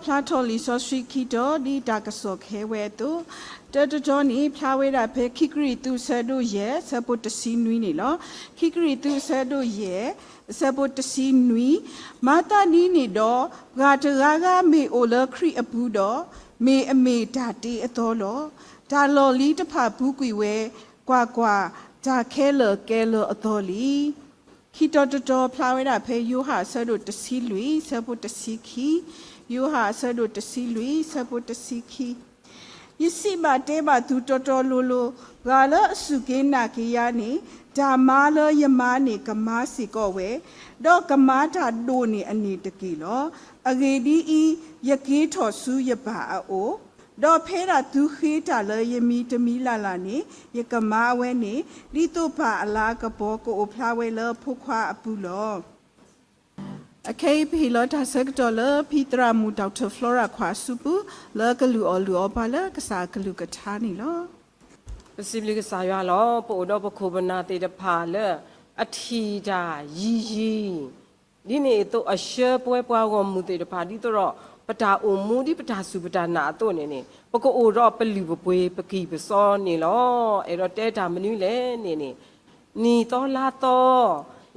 ဖျါထီၣ်လံာ်စီဆှံခံတီၤ ဒ်တၢ်ကစီၣ်ခဲဝဲအသိး, တၢတတီၤန့ၣ် ဖျါဝဲဒၣ်ဖဲခံကရံၣ်သူးအဆၢဒိၣ်ယဲၢ် အဆၢဖိတဆံနွံန့ၣ်လီၤ. ခံကရံၣ်သူးအဆၢဒိၣ်ယဲၢ် အဆၢဖိတဆံနွံ, မၤသးဒ်န့ၣ်ဒီး ပှၤတဂၤဂၤမ့ၢ်အိၣ်လၢခရံာ်အပူၤဒီး, မ့ၢ်အမ့ၢ်တၢ်တ့အသီလီၤ. တၢ်လီၢ်လံၤတဖၣ်ပူၤကွံာ်ဝဲ, ကွၢ်ကွၢ်, တၢ်ခဲလၢာ်ကဲလၢာ်အသီလံ. ခံတီၤတတီၤဖျါဝဲဒၣ်ဖဲယိၤဟၣ်အဆၢဒိၣ်တဆံလွံၢ် အဆၢဖိတဆံခံ, ယိၤဟၣ်အဆၢဒိၣ်တဆံလွံၢ် အဆၢဖိတဆံခံ, ယစံးဘၣ်တဲဘၣ်သုတီတီလိၤလိၤ, ပှၤလၢအစူၢ်က့ၤနာ်က့ၤယၤန့ၣ်, တၢ်မၤလၢယမၤန့ၣ်ကမၤစ့ၢ်ကီးဝဲ, ဒီးကမၤတၢ်ဒိၣ်န့ၢ်အန့ၣ်တက့ၢ်လီၤ. အဂ့ၢ်ဒ်အံၤ, ယက့ၤထီၣ်ဆူယပၢ်အအိၣ်, ဒီးဖဲဒၣ်သုဃ့တၢ်လၢယမံၤတမံၤလၢ်လၢ်န့ၣ်, ယကမၤဝဲန့ၣ်, ဒ်သိးပၢ်အလၤကပီၤကအိၣ်ဖျါဝဲလၢဖိခွါအပူၤလီၤ. အခဲအံၤပဟ့ၣ်လီၤတၢ်ဆၢကတီၢ်လၢ ဖံသရၣ်မုၣ် Doctor Flora ခွါအစုပူၤ လၢကလုၢ်အီၣ်လုၢ်အီပှၤလၢကစၢ်အကလုၢ်ကထါန့ၣ်လီၤ. ပစံးဘျုးကစၢ်ယွၤလီၤ. ပအိၣ်ဒီးပခိၣ်ပနၢ်သ့ၣ်တဖၣ်လၢ အထံၣ်တၢ်ယံၤယံၤ ဒ်န့ၣ်အသိးအဆှၢပဝဲပှၤဂီၢ်မုၢ်သ့ၣ်တဖၣ် ဒ်သိးဒီး ပတၢ်အိၣ်မူဒ်ပတၢ်စူၢ်ပတၢ်နာ်အသိးန့ၣ်န့ၣ် ပကအိၣ်ဒီးပလုၢ်ပပှ့ၤပကံၢ်ပစီန့ၣ်လီၤ. အဲၣ်ဒိးတဲတၢ်မနုၤလဲၣ်န့ၣ်န့ၣ် နံၣ်သီလါသီ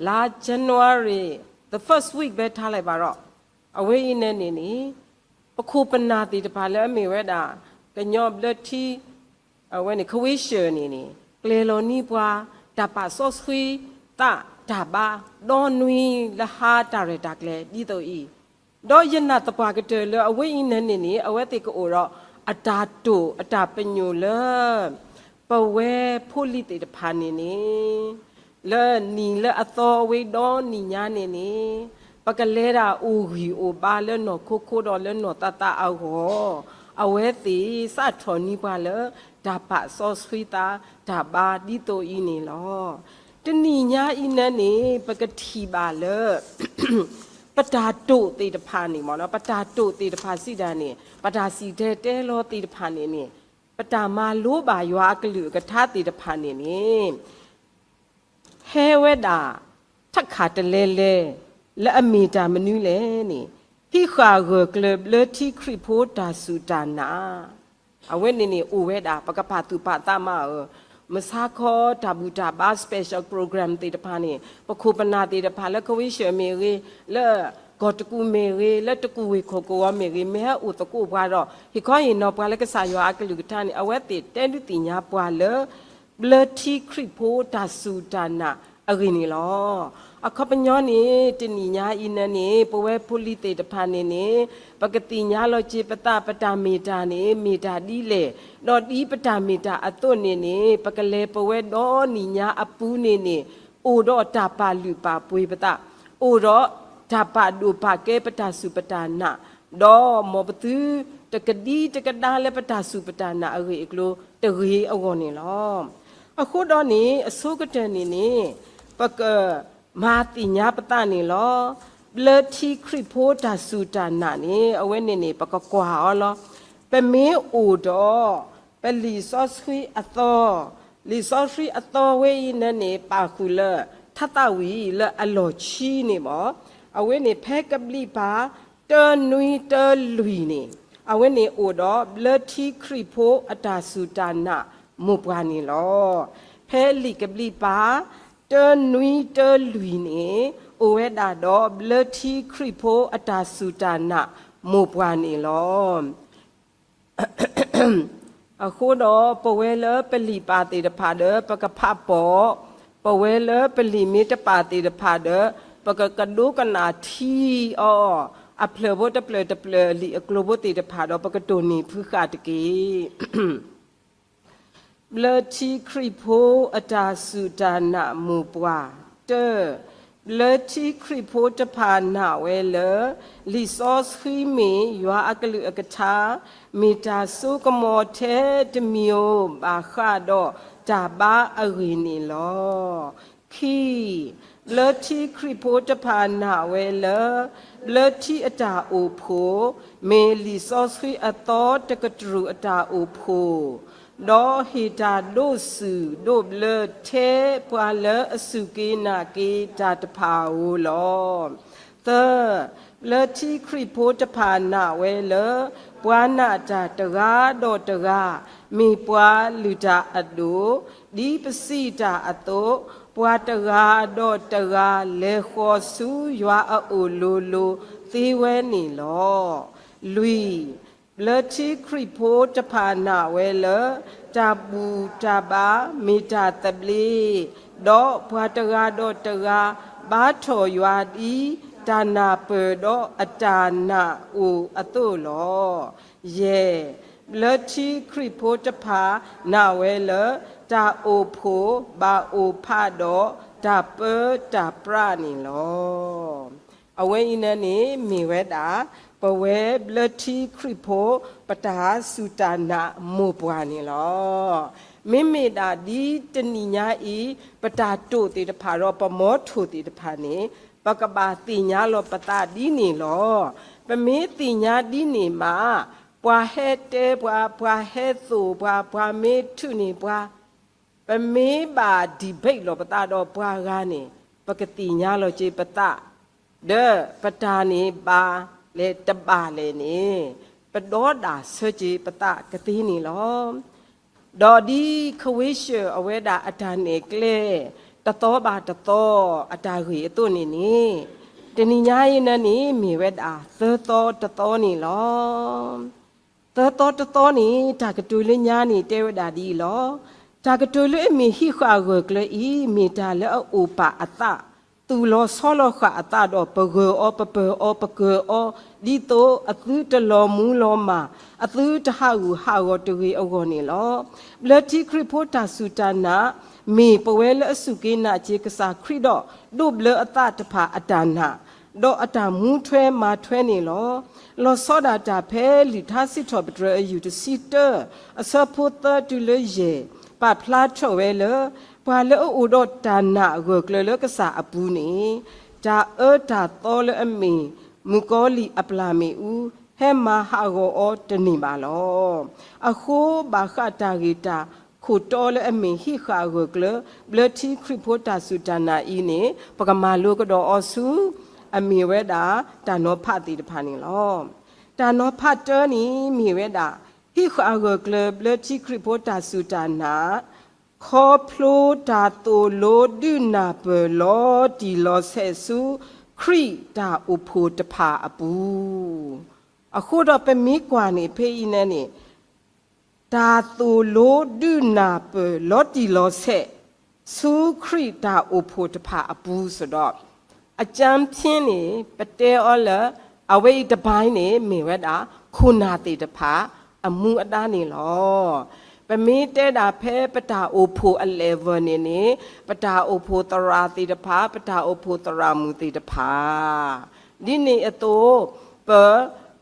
လါ January the first week ဖဲထါလၢၤဘၣ်ဒီး အဝဲအံၤန့ၣ်န့ၣ်န့ၣ် ပခိၣ်ပနၢ်သ့ၣ်တဖၣ်လၢအမ့ၢ်ဝဲဒၣ် ကညီဘျၢထံ အဝဲန့ၣ် ခဝ့ၡၢၣ်န့ၣ်န့ၣ် ကျဲၤလီၤန့ၢ်ပှၤ တၢ်ပာ်စီဆှံသး တၢ်ဘါ ဒီနွံလၢဟါတၢ်ရဲၣ်တၢ်ကျဲၤဒ်သိးအံၤ, ဒီးယနာ်သပှၢ်ကတၢၢ်လၢအဝဲအံၤန့ၣ်န့ၣ်န့ၣ် အဝဲသ့ၣ်ကအိၣ်ဒီးအတၢ်တိာ်အတၢ်ပညိၣ်လၢ ပဝဲဖိလံၤသ့ၣ်တဖၣ်န့ၣ်န့ၣ် လၢနံၣ်လၢအသီအဝဲဒီနံၣ်ညါန့ၣ်န့ၣ် ပကလဲၤဒၣ်အိၣ်ဂံၢ်အိၣ်ဘါလၢနီၢ်ခိခိဒီးလၢနီၢ်သးသးအဂီၢ်, အဝဲသ့ၣ်စးထီၣ်န့ၢ်ပှၤလၢ တၢ်ပာ်စီဆှံသး တၢ်ဘါဒ်သိးအံၤန့ၣ်လီၤ. တနံၣ်ညါအံၤန့ၣ်န့ၣ် ပကထံၣ်ဘၣ်လၢ ပတၢ်တိာ်သ့ၣ်တဖၣ်န့ၣ်မ့ၢ်နီၤ ပတၢ်တိာ်သ့ၣ်တဖၣ်စံးဒၣ်န့ၣ် ပတၢ်စံၣ်တဲၤတဲလီၤသ့ၣ်တဖၣ်န့ၣ်န့ၣ် ပတၢ်မၤလိဘၣ်ယွၤအကလုၢ်အကထါသ့ၣ်တဖၣ်န့ၣ်န့ၣ် ဟဲဝဲဒၣ် ထးခးတလဲလဲ လၢအမ့ၢ်တၢ်မနုၤလဲၣ်န့ၣ် ဟံးဃာ်ဂၢၢ်ကျၢၤဘျၢထံခရံာ်ဖိတၢ်စူၢ်တၢ်နာ် အဝဲန့ၣ်န့ၣ်အိၣ်ဝဲဒၣ် ပကပာ်သူၣ်ပာ်သးမးဧၢ, မဆါခီတၢ်ဘူၣ်တၢ်ဘါ special program သ့ၣ်တဖၣ်န့ၣ် ပခိၣ်ပနၢ်သ့ၣ်တဖၣ်လၢကဝ့ၢ်ဆၢၣ်မ့ၢ်ဂ့ၤ, လၢကီၢ်တကူၣ်မ့ၢ်ဂ့ၤ, လၢတကူၣ်ဝ့ၢ်ခိၣ်ကဝီၤမ့ၢ်ဂ့ၤ, မ့ၢ်ဟဲအိၣ်သကိးပှၤဒီး ဟ့ၣ်ခီဟ့ၣ်နီၤပှၤလၢကစၢ်ယွၤအကလုၢ်ကထါန့ၣ် အဝဲသ့ၣ်တဲဒုးသ့ၣ်ညါပှၤလၢ ဘျၢထံခရံာ်ဖိတၢ်စူၢ်တၢ်နာ်အဂ့ၢ်န့ၣ်လီၤ. အခီပညီန့ၣ် တနံၣ်ညါအံၤန့ၣ်န့ၣ် ပဝဲဖိလံၤသ့ၣ်တဖၣ်န့ၣ်န့ၣ် ပကသ့ၣ်ညါလီၤက့ၤပသး ပတၢ်မ့ၢ်တၢ်န့ၣ် မ့ၢ်တၢ်ဒ်လဲၣ်, ဒီးဒ်ပတၢ်မ့ၢ်တၢ်အသိးန့ၣ်န့ၣ် ပကလဲၤပဝဲဒီနံၣ်ညါအပူၤန့ၣ်န့ၣ် အိၣ်ဒီးတၢ်ပာ်လုၢ်ပာ်ပှ့ၤပသး, အိၣ်ဒီးတၢ်ပာ်ဒိၣ်ပာ်ကဲပတၢ်စူၢ်ပတၢ်နာ်, ဒီးမ်ပသုတကဒံတကဒါလၢပတၢ်စူၢ်ပတၢ်နာ်အဂ့ၢ်အကျိၤ တဂ့ၤအဂီၢ်န့ၣ်လီၤ. အဃိဒီးန့ၣ် အဆိကတၢၢ်န့ၣ်န့ၣ် ပကမၤသ့ၣ်ညါပသးန့ၣ်လီၤ. ဘျၢထံခရံာ်ဖိတၢ်စူၢ်တၢ်နာ်န့ၣ် အဝဲန့ၣ်န့ၣ် ပကကွၢ်အီၤလီၤ. ပမ့ၢ်အိၣ်ဒီး ပလံာ်စီဆှံအသီ, လံာ်စီဆှံအသီဝဲအံၤန့ၣ်န့ၣ် ပာ်ဃုာ်လၢ ထါသးဝံၣ်လၢအလီၢ်ခံန့ၣ်မ့ၢ်, အဝဲန့ၣ်ဖဲကဘျံးပၤ တၢနွံတၢလွံၢ်န့ၣ် အဝဲန့ၣ်အိၣ်ဒီး ဘျၢထံခရံာ်ဖိအတၢ်စူၢ်တၢ်နာ်မိၢ်ပှၢ်န့ၣ်လီၤ. ဖဲလံာ်ကဘျံးပၤ တၢနွံတၢလွံၢ်န့ၣ် အိၣ်ဝဲဒၣ်ဒီး ဘျၢထံခရံာ်ဖိအတၢ်စူၢ်တၢ်နာ်မိၢ်ပှၢ်န့ၣ်လီၤ. အဃိဒီး ပဝဲလၢပလံာ်ပာ်သ့ၣ်တဖၣ်ဒီး ပကဖးပိာ်, ပဝဲလၢပလံာ်မ့ၢ်တပာ်သ့ၣ်တဖၣ်ဒီး ပကကဒိကနၣ်ထံအီၤ, အဖျၢၣ်ဖိတဖျၢၣ်တဖျၢၣ် လံာ်အကျိၤဖိသ့ၣ်တဖၣ်ဒီး ပကတိၢ်နီၣ်ဖုဃာ်တက့ၢ်. ဘျၢထံခရံာ်ဖိအတၢ်စူၢ်တၢ်နာ်မိၢ်ပှၢ်, တၢ, ဘျၢထံခရံာ်ဖိတဖၣ်နာ်ဝဲလၢ လံာ်စီဆှံမ့ၢ်ယွၤအကလုၢ်အကထါ, မ့ၢ်တၢ်စိကမီၤထဲတမံၤဧိၤ ဘၣ်ဃးဒီးတၢ်ဘါအဂ့ၢ်န့ၣ်လီၤ. ခံ, ဘျၢထံခရံာ်ဖိတဖၣ်နာ်ဝဲလၢ ဘျၢထံအတၢ်အိၣ်ဖှိၣ် မ့ၢ်လံာ်စီဆှံအသီတကတြူၢ်အတၢ်အိၣ်ဖှိၣ်, ဒီးဟ့ၣ်တၢ်ဒိးစူၢ်ဒိးဘျၢထဲပှၤလၢအစူၢ်က့ၤနာ်က့ၤတၢ်တဖၣ်ဧိၤလီၤ. သၢ, ဘျၢထံခရံာ်ဖိတဖၣ်နာ်ဝဲလၢ ပှၤနာ်တၢ်တဂၤဒီးတဂၤ မ့ၢ်ပှၤလုၢ်တၢ်အဒိၣ်, ဒ်ပစံးတၢ်အသိး, ပှၤတဂၤဒီးတဂၤ လဲၤဃီၤဆူယွၤအအိၣ်လိၤလိၤသ့ဝဲန့ၣ်လီၤ. လွံၢ်, ဘျၢထံခရံာ်ဖိတဖၣ်နာ်ဝဲလၢ တၢ်ဘူၣ်တၢ်ဘါမ့ၢ်တၢ်သဘျ့, ဒီးပှၤတဂၤဒီးတဂၤ ဘါထီၣ်ယွၤဒ်တၢ်နာ်ပၢၢ်ဒီးအတၢ်နာ်အိၣ်အသိးလီၤ. ယဲၢ်, ဘျၢထံခရံာ်ဖိတဖၣ်နာ်ဝဲလၢ တၢ်အိၣ်ဖှိၣ်ဘၣ်အိၣ်ဖးဒီးတၢ်ပၢတၢ်ပြးန့ၣ်လီၤ. အဝဲအံၤန့ၣ်န့ၣ် မ့ၢ်ဝဲဒၣ် ပဝဲဘျၢထံခရံာ်ဖိ ပတၢ်စူၢ်တၢ်နာ်မိၢ်ပှၢ်န့ၣ်လီၤ. မ့မ့ၢ်ဒၣ်ဒ်တနံၤညါအံၤ ပတၢ်တိာ်သ့ၣ်တဖၣ်ဒီးပမီထိၣ်သ့ၣ်တဖၣ်န့ၣ် ပကဘၣ်သ့ၣ်ညါလီၤပသးဒ်န့ၣ်လီၤ. ပမ့ၢ်သ့ၣ်ညါဒ်န့ၣ်မး ပှၤဟဲတဲပှၤ, ပှၤဟဲသိၣ်ပှၤ, ပှၤမ့ၢ်ထုးန့ၢ်ပှၤ ပမ့ၢ်ဘၣ် debate လီၤပသးဒီးပှၤဂၤန့ၣ် ပကသ့ၣ်ညါလီၤက့ၤပသး, ဒီးပတၢ်န့ၣ်ဘၣ်လဲၣ်တဘၣ်လဲၣ်န့ၣ် ပဒီဒၣ်ဆၢက့ၤပသးကသ့န့ၣ်လီၤ. ဒီးဒ်ခဝ့ၡၢၣ်အဝဲဒၣ်အတၢ်နဲၣ်ကျဲ တသီဘၣ်တသီအတၢ်ဂ့ၢ်အသိးန့ၣ်န့ၣ် တနံၤညါအံၤန့ၣ်န့ၣ် မ့ၢ်ဝဲဒၣ်သၢသီတသီန့ၣ်လီၤ. သၢသီတသီန့ၣ် တၢ်ကတိၤလၢညါန့ၣ် တဲဝဲဒၣ်ဒ်အံၤလီၤ. တၢ်ကတိၤလၢအမ့ၢ်ဟံးဃာ်ဂၢၢ်ကျၢၤအံၤ မ့ၢ်တၢ်လၢအအိၣ်ပာ်အသး, သူၣ်လီၤဆီလီၤဃာ်အသးဒီး ပဂၢၢ်အီၤ ပပၢၢ်အီၤ ပကၢၤအီၤ, ဒ်သိးအသုတလီၤမူလီၤမၢ်, အသုတဟးဂူာ်ဟးဂီၤတဂ့ၤအဂီၢ်န့ၣ်လီၤ. ဘျၢထံခရံာ်ဖိတၢ်စူၢ်တၢ်နာ် မ့ၢ်ပဝဲလၢအစူၢ်က့ၤနာ်က့ၤကစၢ်ခရံာ်ဒီး ဒိးဘျၢအသးတဖၣ်အတၢ်နာ် ဒီးအတၢ်မူထွဲမၤထွဲန့ၣ်လီၤ. လီၤဆီဒၣ်တၢ်ဖဲလံာ်ထါစံးထီၣ်ပတြၢၤအယုၢ်တဆံတၢ အဆၢဖိသၢတုၤလၢယဲၢ် ပာ်ဖျါထီၣ်ဝဲလၢ ပှၤလၢအအိၣ်ဒီးတၢ်နာ်ဂၢၢ်ကျၢၤလၢကစၢ်အပူၤန့ၣ် တၢ်အၢတၢ်သီလၢအမ့ၢ် မုၣ်ကီၤလံၢ်အပျၢ်မ့ၣ်အူ ဟဲမၤဟးဂီၤအီၤတန့ၢ်ဘၣ်လီၤ. အဃိဘၣ်ဃးတၢ်ဂ့ၢ်တၢ်ခိၣ်တီလၢအမ့ၢ်ဟံးဃာ်ဂၢၢ်ကျၢၤ ဘျၢထံခရံာ်ဖိတၢ်စူၢ်တၢ်နာ်အံၤန့ၣ် ပကမၤလိကဒီးအီၤဆူ အမ့ၢ်ဝဲဒၣ် တၢ်နီၤဖးသ့ၣ်တဖၣ်န့ၣ်လီၤ. တၢ်နီၤဖးတၢန့ၣ်မ့ၢ်ဝဲဒၣ် ဟံးဃာ်ဂၢၢ်ကျၢၤဘျၢထံခရံာ်ဖိတၢ်စူၢ်တၢ်နာ် ခီဖျိတၢ်သိၣ်လိဒုးနၢ်ပၢၢ်လီၤတံၢ်လီၤဆဲးဆူ ခရံာ်တၢ်အိၣ်ဖှိၣ်တဖၣ်အပူၤ, အဃိဒီးပမ့ၢ်ကွၢ်န့ၣ် ဖဲအံၤန့ၣ်န့ၣ် တၢ်သိၣ်လိဒုးနၢ်ပၢၢ်လီၤတံၢ်လီၤဆဲး ဆူခရံာ်တၢ်အိၣ်ဖှိၣ်တဖၣ်အပူၤစ့ၢ်ဒီး အကြမ်းဖျဉ်းန့ၣ် ပတဲအီၤလၢ အဝဲအံၤတဘၣ်န့ၣ် မ့ၢ်ဝဲဒၣ် ခိၣ်နၢ်သ့ၣ်တဖၣ် အမူအဒါန့ၣ်လီၤ. ပမ့ၢ်တဲဒၣ်ဖဲပတၢ်အိၣ်ဖှိၣ်အ level န့ၣ်န့ၣ် ပတၢ်အိၣ်ဖှိၣ်သရၣ်သ့ၣ်တဖၣ် ပတၢ်အိၣ်ဖှိၣ်သရၣ်မုၣ်သ့ၣ်တဖၣ် ဒ်န့ၣ်အသိး ပ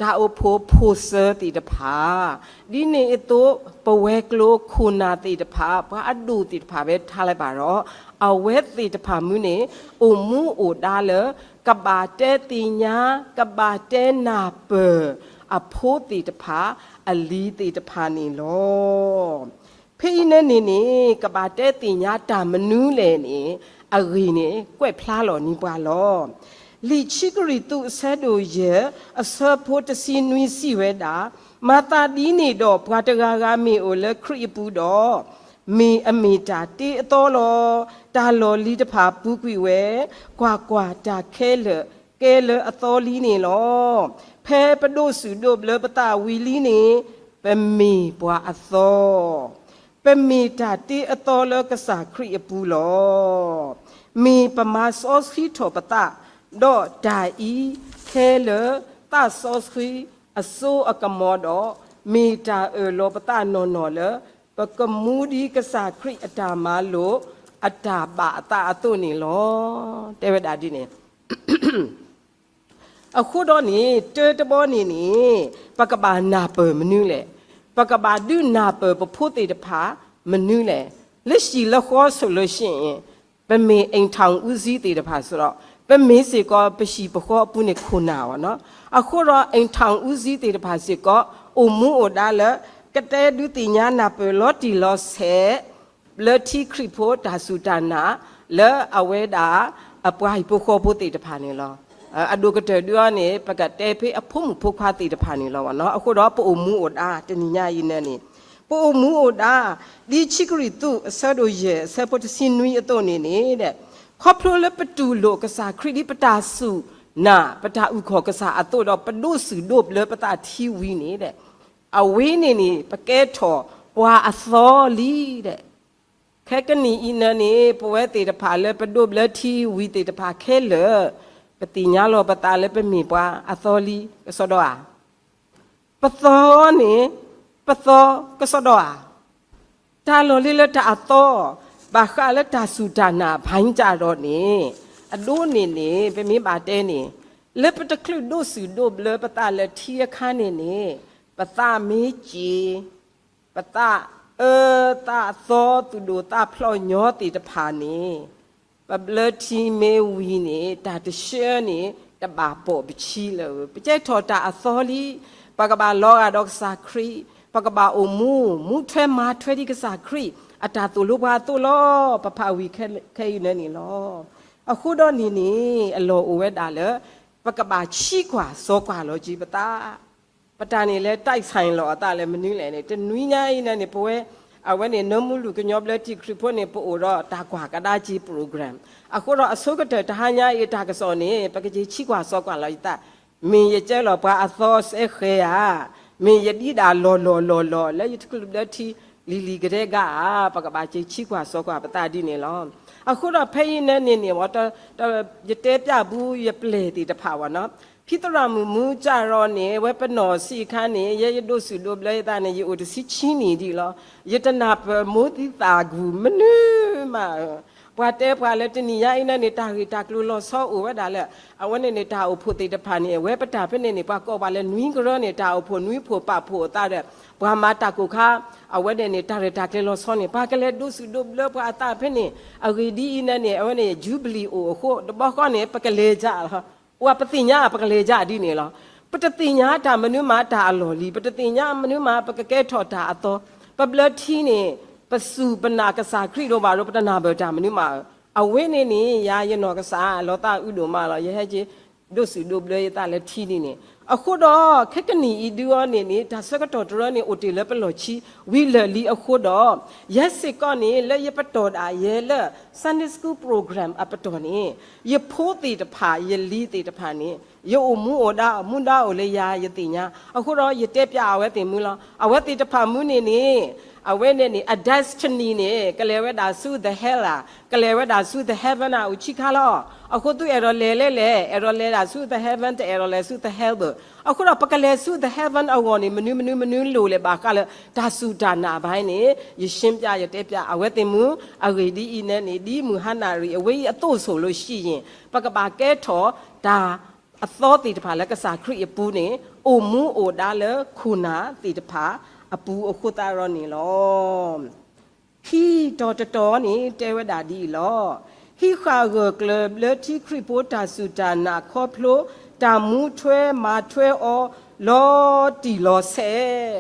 တၢ်အိၣ်ဖှိၣ်ဖိၣ်စၢၤသ့ၣ်တဖၣ်, ဒ်န့ၣ်အသိး ပဝဲၤကျိၤခိၣ်နၢ်သ့ၣ်တဖၣ် ပှၤအဒိၣ်သ့ၣ်တဖၣ်ဖဲထါလဲၣ်ဘၣ်ဒီး အဝဲသ့ၣ်တဖၣ်မုၢ်န့ၣ် အိၣ်မူအိၣ်ဒါလၢ ကဘၣ်တဲသ့ၣ်ညါ ကဘၣ်တဲနၢ်ပၢၢ် အဖိသ့ၣ်တဖၣ် အလံၤသ့ၣ်တဖၣ်န့ၣ်လီၤ. ဖဲအံၤန့ၣ်န့ၣ်န့ၣ် ကဘၣ်တဲသ့ၣ်ညါတၢ်မနုၤလဲၣ်န့ၣ် အဂ့ၢ်န့ၣ် ကွဲးဖျါလီၤန့ၢ်ပှၤလီၤ. လံာ်ခံကရံၣ်သူးအဆၢဒိၣ်ယဲၢ် အဆၢဖိတဆံနွံစံးဝဲဒၣ်, မၤသးဒ်န့ၣ်ဒီး ပှၤတဂၤဂၤမ့ၢ်အိၣ်လၢခရံာ်အပူၤဒီး မ့ၢ်အမ့ၢ်တၢ်တ့အသီလီၤ. တၢ်လီၢ်လံၤတဖၣ်ပူၤကွံာ်ဝဲ, ကွၢ်ကွၢ်, တၢ်ခဲလၢာ်ကဲလၢအသီလံန့ၣ်လီၤ. ဖဲပဒိးစူၣ်ဒိးဘျၢပသးဝံၤလံန့ၣ် ပမ့ၢ်ပှၤအသီ ပမ့ၢ်တၢ်တ့အသီလၢကစၢ်ခရံာ်အပူၤလီၤ. မ့ၢ်ပမၤစီဆှံထီၣ်ပသး, ဒီးတၢ်အံၤခဲလၢာ်သးစီဆှံအစိအကမီၤဒီး မ့ၢ်တၢ်အၢၣ်လီၤပသးနီၢ်နီၢ်လၢ ပကမူဒ်ကစၢ်ခရံာ်အတၢ်မၤလိာ် အတၢ်ဘၣ်အသးအသိးန့ၣ်လီၤ. တဲဝဲဒၣ်ဒ်န့ၣ် အဃိဒီးန့ၣ် တၢတဘီန့ၣ်န့ၣ် ပကဘၣ်နၢ်ပၢၢ်မနုၤလဲၣ်. ပကဘၣ်ဒုးနၢ်ပၢၢ်ပဖိသ့ၣ်တဖၣ်မနုၤလဲၣ်. လၢဟံၣ်လၢဃီဆိၣ်လၢၤဆ့ၣ် ပမ့ၢ် အိမ်ထောင်ဦးစီး သ့ၣ်တဖၣ်စ့ၢ်ဒီး ပမ့ၢ်စ့ၢ်ကီး ပဟံၣ်ပဃီအပူၤန့ၣ်ခိၣ်နၢ်အီၤနီၤ. အဃိဒီး အိမ်ထောင်ဦးစီး သ့ၣ်တဖၣ်စ့ၢ်ကီး အိၣ်မူအိၣ်ဒါလၢ ကတဲဒုးသ့ၣ်ညါနၢ်ပၢၢ်လီၤတံၢ်လီၤဆဲး ဘျၢထံခရံာ်ဖိတၢ်စူၢ်တၢ်နာ် လၢအဝဲဒၣ်အပှၤဟံၣ်ဖိဃီဖိသ့ၣ်တဖၣ်န့ၣ်လီၤ. အဒိၣ်ကတၢၢ်ဒုအီၤန့ၣ် ပကတဲဖဲအဖိမုၣ်ဖိခွါသ့ၣ်တဖၣ်န့ၣ်လီၤနီၤ. အဃိဒီးပအိၣ်မူအိၣ်ဒါတနံၤညါအံၤန့ၣ်န့ၣ် ပအိၣ်မူအိၣ်ဒါ ဒ်ဆံးကရံၣ်သူးအဆၢဒိၣ်ယဲၢ်အဆၢဖိတဆံနွံအသိးန့ၣ်န့ၣ် ခီဖျိလၢပတူၢ်လိာ်ကစၢ်ခရံာ်ဒ်ပတၢ်စူၢ်နာ် ပတၢ်အုၣ်ကီၤကစၢ်အသိးဒီး ပဒိးစူၢ်ဒိးဘျၢပသးထံဝံၤန့ၣ် အဝဲန့ၣ်န့ၣ် ပကဲထီၣ်ပှၤအသီလံ. ခဲကနံၣ်အံၤန့ၣ်န့ၣ် ပဝဲသ့ၣ်တဖၣ်လၢပဒိးဘျၢထံဝံၤသ့ၣ်တဖၣ်ခဲလၢာ် ပသ့ၣ်ညါလီၤပသးလၢပမ့ၢ်ပှၤအသီလံ ကစီဒီဧါ. ပသီန့ၣ် ပသီကစီဒီဧါ. တၢ်လီၢ်လံလၢတၢ်အသီ ဘၣ်ဃးလၢတၢ်စူၢ်တၢ်နာ်ဖဲန့ၣ်ဒီးန့ၣ် အဒိန့ၣ်န့ၣ် ပမ့ၢ်ဘၣ်တဲန့ၣ် လၢပတချုးဒိးစူၢ်ဒိးဘျၢပသးလၢထံအခါန့ၣ်န့ၣ် ပသးမ့ၢ်က့ၤ ပသးအၢသးသီသူၣ်ဒိၣ်သးဖျိးညီသ့ၣ်တဖၣ်န့ၣ် ပဘျၢထံမ့ၢ်ဝံၤန့ၣ် တၢ်တဆှၢန့ၣ် တဘၣ်ပိာ်ပဆံးလၢၤ. ပကဲထီၣ်တၢ်အသီလံ. ပကဘၣ်လီၤဂာ်ဒီးကစၢ်ခရံာ်, ပကဘၣ်အိၣ်မူ မူထွဲမၤထွဲဒ်ကစၢ်ခရံာ် အတၢ်သိၣ်လိပှၤအသိးလီၤ. ပဖးဝံၤခဲအံၤန့ၣ်န့ၣ်လီၤ. အဃိဒီးန့ၣ်န့ၣ် အလီၢ်အိၣ်ဝဲဒၣ်လၢ ပကဘၣ်ဆံးကွၢ်စီၤကွၢ်လီၤက့ၤပသး ပတၢ်န့ၣ်လၢ တိုက်ဆိုင်လီၤအသးလၢမနုၤလဲၣ်န့ၣ် တနွံညါအံၤန့ၣ်န့ၣ် ပဝဲ အဝဲန့ၣ် နၢမူလူၢ်ကညီဘျၢထံခရံာ်ဖိန့ၣ် ပအိၣ်ဒီးတၢ်ကွၢ်ကဒါက့ၤ program. အဃိဒီးအဆိကတၢၢ်တဟါညါအံၤအတၢ်ကစီၣ်န့ၣ် ပကက့ၤဆံးကွၢ်စီၤကွၢ်လီၤယသး, မ့ၢ်ယကဲလီၤပှၤအသီစဲဃဲဧါ, မ့ၢ်ယဒံးဒၣ်လီၢ်လီၢ်လီၢ်လီၢ် လၢယတချုးဘျၢထံလံၤလံၤကဒဲကဧါ, ပကဘၣ်က့ၤဆံးကွၢ်စီၤကွၢ်ပသးဒ်န့ၣ်လီၤ. အဃိဒီးဖဲအံၤန့ၣ်န့ၣ်န့ၣ် ယတဲပျၢ်ဘူးယပျဲၢ်သ့ၣ်တဖၣ်ဝဲနီၤ ဖံသရၣ်မုၣ်မူစၢ်ရီၤန့ၣ် အဝဲပနီၢ်ဆံးအခါန့ၣ် ယဲယဒိးစူၢ်ဒိးဘျၢယသးန့ၣ် ယအိၣ်တဆံဆံနံၣ်ဒံးလီၤ. ယတနၢ်ပၢၢ်မိၢ်သံသးဂုၢ်မနုၤမးဧၢ. ပှၤတဲပှၤလၢတနံၤညါအံၤန့ၣ်န့ၣ် တၢ်ဂ့ၢ်တၢ်ကျိၤလီၤဆီအိၣ်ဝဲဒၣ်လၢ အဝဲန့ၣ်န့ၣ် တၢ်အိၣ်ဖှိၣ်သ့ၣ်တဖၣ်န့ၣ် အဝဲပတၢ်ဖဲန့ၣ်န့ၣ် ပှၤကိးပှၤလၢနွံကရၢန့ၣ် တၢ်အိၣ်ဖှိၣ်နွံဖှိၣ်ပာ်ဖှိၣ်အသးဒီး ပှၤမၤတၢ်ကိၢ်ခါ အဝဲန့ၣ်န့ၣ် တၢ်ရဲၣ်တၢ်ကျဲၤလီၤဆီန့ၣ် ပှၤကလဲၤဒိးစူၢ်ဒိးဘျၢပှၤအသးဖဲန့ၣ် အဂ့ၢ်ဒ်အံၤန့ၣ်န့ၣ် အဝဲန့ၣ် ယူဘလံၤအိၣ်အဃိ တဘျီဃီန့ၣ် ပကလဲၤကၢ်လီၤ. ပှၤပသ့ၣ်ညါပကလဲၤကၢ်ဒ်န့ၣ်လီၤ. ပတသ့ၣ်ညါတၢ်မနုၤမးတၢ်အလီၢ်လံၤ, ပတသ့ၣ်ညါမနုၤမး ပကကဲထီၣ်တၢ်အသီ, ပဘျၢထံန့ၣ် ပစူၢ်ပနာ်ကစၢ်ခရံာ်ဒိၣ်မးဒီး ပတနၢ်ပၢၢ်တၢ်မနုၤမးဧၢ. အဝဲန့ၣ်န့ၣ် ယၤယနီၢ်ကစၢ်လီၤသးအုးဒိၣ်မးလီၤ. ယဟဲက့ၤ ဒိးစူၢ်ဒိးဘျၢယသးလၢထံဒ်န့ၣ် အဃိဒီး ခဲကနံၣ်အံၤဒုအီၤန့ၣ်န့ၣ် တၢ်ဆၢကတီၢ်တရၢန့ၣ် အိၣ်တ့ၢ်လၢပလီၢ်ခံ ဝံၤလၢာ်လံအဃိဒီး ယဲစ့ၢ်ကီးန့ၣ် လၢယပတီၢ်ဒၣ်ယဲလၢ Sunday School Program အပတီၢ်န့ၣ် ယဖိသ့ၣ်တဖၣ် ယလံၤသ့ၣ်တဖၣ်န့ၣ် ယအိၣ်မူအိၣ်ဒါ မူဒါအိၣ်လၢယၤ ယသ့ၣ်ညါ အဃိဒီးယတဲပျၢ်အဝဲသ့ၣ်မုၢ်လီၤ. အဝဲသ့ၣ်တဖၣ်မုၢ်န့ၣ်န့ၣ် အဝဲန့ၣ်န့ၣ် အ destiny န့ၣ် ကလဲၤဝဲဒၣ်ဆူ the hell ဧါ, ကလဲၤဝဲဒၣ်ဆူ the heaven ဧါ အိၣ်ခံခါလီၤ. အဃိသုအဲၣ်ဒိးလဲၤလဲၣ်လဲၣ်, အဲၣ်ဒိးလဲၤဒၣ်ဆူ the heaven တအဲၣ်ဒိးလဲၤဆူ the hell ဘၣ်. အဃိဒီးပကလဲၤဆူ the heaven အဂီၢ်န့ၣ် မနုၤမနုၤမနုၤလိၣ်လဲၣ် ဘၣ်ဃးလၢ တၢ်စူၢ်တၢ်နာ်ဘၣ်န့ၣ် ယရှင်းပြ ယတဲပျၢ်အဝဲသ့ၣ်မုၢ် အဂ့ၢ်ဒ်အံၤန့ၣ်န့ၣ် ဒ်မုၢ်ဟါနၣ်ရံၣ် အဝဲအံၤအသိၣ်ဆိၣ်လိၤရှံယ့ၣ် ပကဘၣ်ကဲထီၣ်တၢ် အသီသ့ၣ်တဖၣ်လၢကစၢ်ခရံာ်အပူၤန့ၣ် အိၣ်မူအိၣ်ဒါလၢခိၣ်နၢ်သ့ၣ်တဖၣ်အပူၤအဃိသတးဒီးန့ၣ်လီၤ. ခံတီၤတတီၤန့ၣ် တဲဝဲဒၣ်ဒ်အံၤလီၤ. ဟံးဃာ်ဂၢၢ်ကျၢၤဘျၢထံခရံာ်ဖိတၢ်စူၢ်တၢ်နာ်ခီဖျိ တၢ်မူထွဲမၤထွဲအီၤ လီၤတံၢ်လီၤဆဲး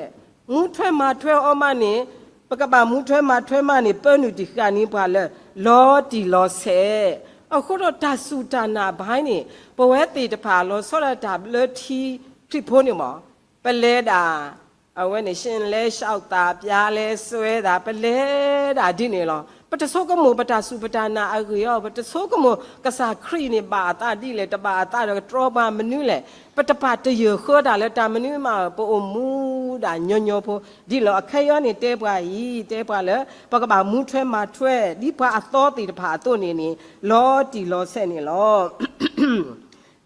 မူထွဲမၤထွဲအီၤမးန့ၣ် ပကဘၣ်မူထွဲမၤထွဲမးန့ၣ် ပၢနုာ်တံၢ်ဃာ်န့ၢ်ပှၤလၢ လီၤတံၢ်လီၤဆဲး အဃိဒီးတၢ်စူၢ်တၢ်နာ်ဘၣ်န့ၣ် ပဝဲသ့ၣ်တဖၣ်လီၤဆီဒၣ်တၢ်ဘျၢထံခရံာ်ဖိန့ၣ်မး ပလဲၤဒၣ် အဝဲန့ၣ် ရှင်းလဲလျှောက်သး ပျၢလဲစွဲသး ပလဲၤဒၣ်ဒ်န့ၣ်လီၤ. ပတဆိကမိၣ်ပတၢ်စူၢ်ပတၢ်နာ်အဂ့ၢ်အီၤ ပတဆိကမိၣ်ကစၢ်ခရံာ်န့ၣ် ဘၣ်အသးဒ်လဲၣ် တဘၣ်အသးဒီးကတြီပှၤမနုၤလဲၣ် ပတပာ်တယၢၢ်ဃၢတၢ်လၢတၢ်မနုၤမး ပအိၣ်မူဒၣ်ညီညီဖိ ဒ်လီၤ. အခဲအံၤန့ၣ် တဲပှၤအံၤ တဲပှၤလၢ ပကဘၣ်မူထွဲမၤထွဲ ဒ်ပှၤအသီသ့ၣ်တဖၣ်အသိးန့ၣ်န့ၣ် လီၤတံၢ်လီၤဆဲးန့ၣ်လီၤ.